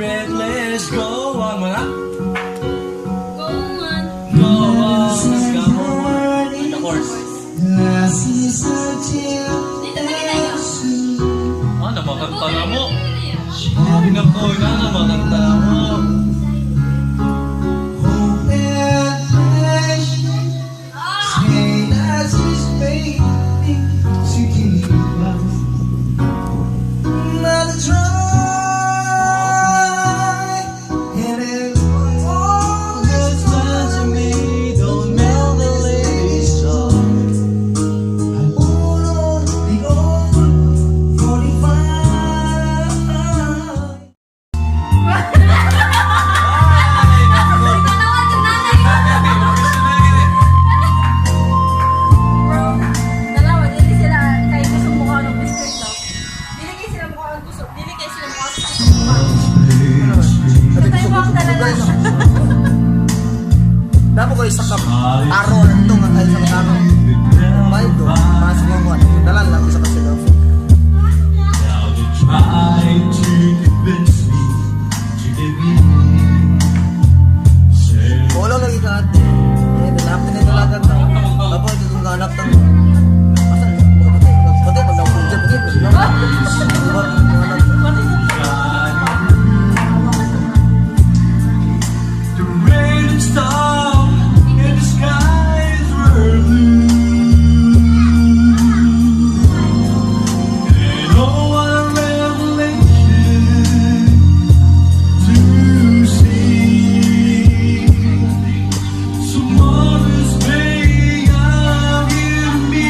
Breathless. Go on, mga. Go on. Go on, go on. The course. Dito na kita. Ah, namakanta na mo. Ay, nako, na namakanta na mo. To me, don't melt the lady's heart. Ay, nako. Tanawa to nanay. Bro, dalawa, dili sila kay kusog mukha ng biscuit, no? Dili kay sila mukha ng kusog, dili kay sila mukha sa mukha. Tatay mo ang dalawa. Damo ko isa ka taro nito nga ay sa taro. May do, mas mo mo. Dalan lang isa ka sila. Now they try to convince me to give in. Say, Wala lagi ka ate. Eh, dalap ni dalagan ta. Tapos ito kung anak tang. Asan? Patay, patay pag nang patay. Diba, anak. The rain had stopped and the skies were blue. And oh, what a revelation to see. Tomorrow's may I give me.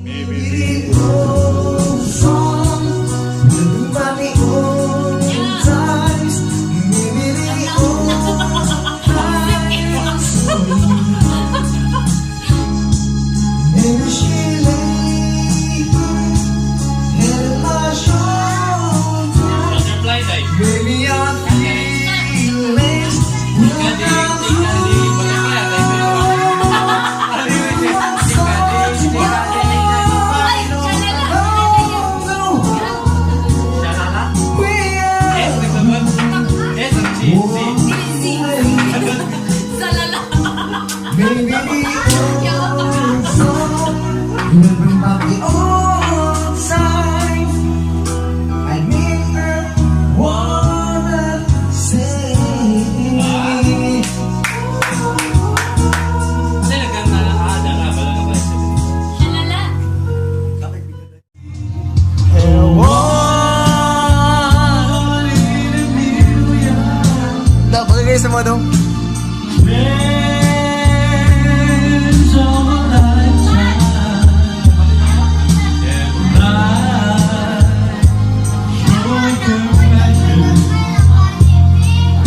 Maybe the old song, maybe the old times, maybe the old times. Maybe she laid her head on my shoulder. Butterfly dive. Maybe our feelings will come true. Ay, shalala. S, nagsagot. S, ang C, C. Dili Salala. Maybe the old song will bring back the old times. I mean her wanna say. Kasi nagkanta na, ah, dara, bala ka pala siya. Shalala. One in a million. Daw, pagkagay sa mo dong. Chance of a lifetime. And I show compassion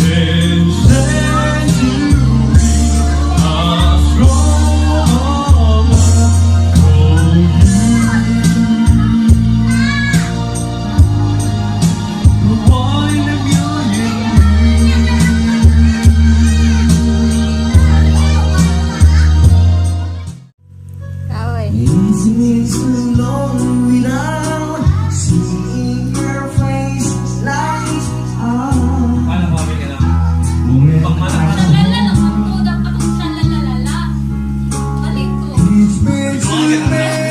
and send to me a strong for you. The one in a million. Kaway. It's been so long without seeing her face light up. Paano kami ka na? Pangmana. Shalala lang ang tudak atong shalalalala. Balik ko. It's been too many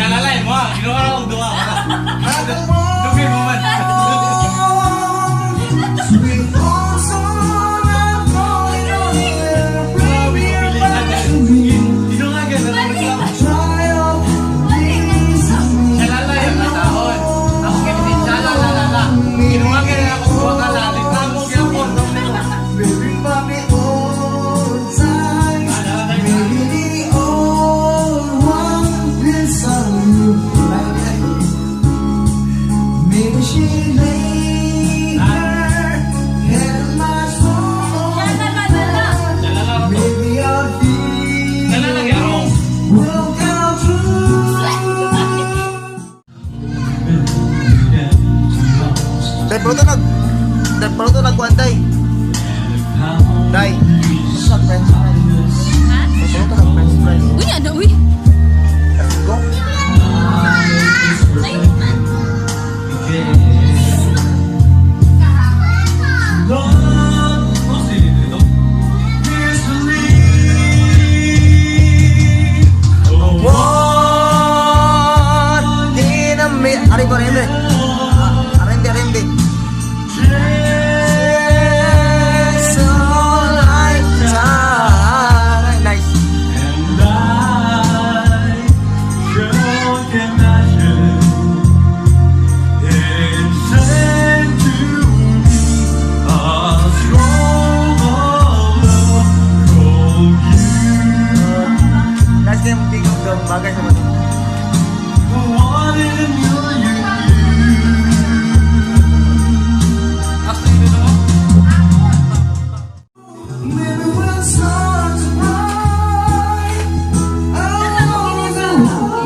Kalalay mo ah. Ginawa na akong duha. Dugay mo man. Sweet old song, I'm going on Ginawa ka na. Try of this Kalalay ang katahon. Ako kaya shalalalala. Ginawa ka na akong duha ka lalit. Tamo gyapon. Bring back the old times. Maybe the old one will serve you. Maybe she laid her head on my shoulder. Shalala. Shalala to. Maybe our Shalala gyapon. feelings will come true. Dai, pruto nag... Dai, pruto nagkuhan, Dai. Dai. Pruto nag french fries. Ha? Pruto nag french fries. Uy, ano, uy. Let's go. Bagay sa mga. One in a million years. Asa yun no? Maybe we'll start tonight. I know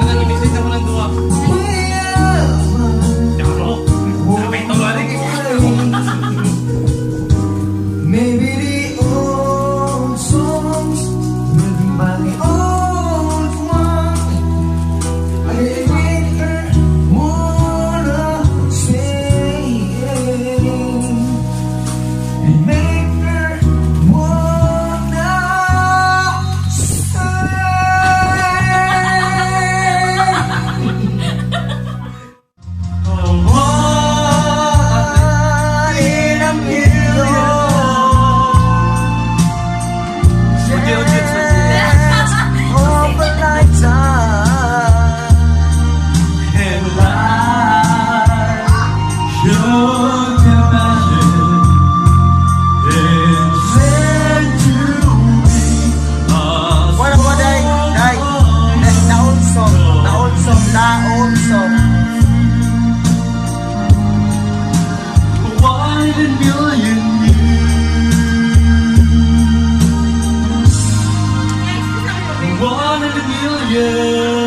Nag-ibisig na ko ng duwa. we ever Yaro. Kapit to balik. Maybe the old songs will be my old one. I make her wanna sing and make her wanna sing. One in a million. Of a lifetime. And life should be magic. It's meant to be a Wala ko, day. Day. Day, the old song. The old song. The old song. One in a million years. One in a million.